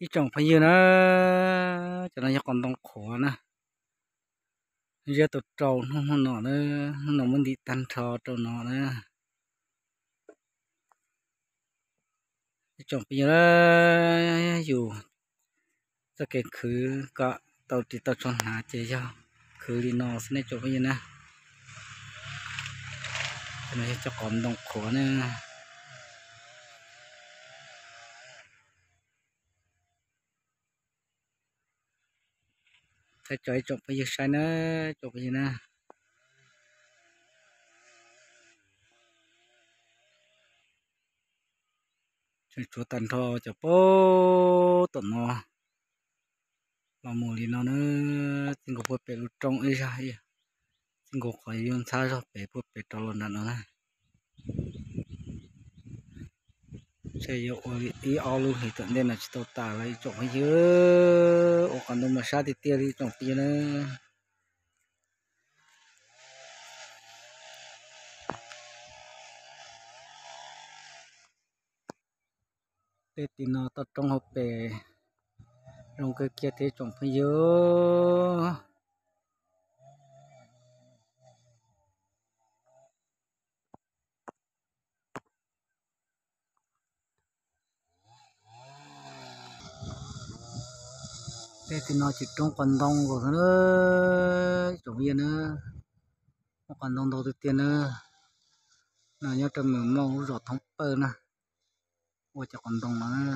Ib tsoom phooj ywg na, cov no yog qos ntoo qhuav na, ziab tau rau hnub no na, hnub no muab ntim tag nrho rau no na. Ib tsoom phooj ywg na, yus txoj kev khwv kom tau ris tau tshua hnav ces yog khwv li no xwb nej tsoom phooj ywg na. Cov no yog cov qos ntoo qhuav na. Thaij tso ib tsoom phooj ywg saib na, tsoom phooj ywg na. Tseem tshuav tag nrho cov puag tom no los mus li no na. Txij nkaus puag pem lub roob ib zag, txij nkaus qhov yuav ntxhab zog pem puag pem rov los nram no na. Ntshe yuav ua ib ob lub hlis tom ntej no tsis tau tas lawm ib tsoom phooj ywg. Ua qos ntoo mas sab tiag tiag li ib tsoom phooj ywg na. Tej tim no toj roob hauv pes zoo kawg kiag thiab tsoom phooj ywg. Tej tim no tseem roob qos ntoo nkaus xwb na, tsoom phooj ywg na. Muaj qos ntoo ntau tiag tiag na. No nyob rau Mes Mooj lub zos Thoob Pawg na, ua cov qos ntoo no na.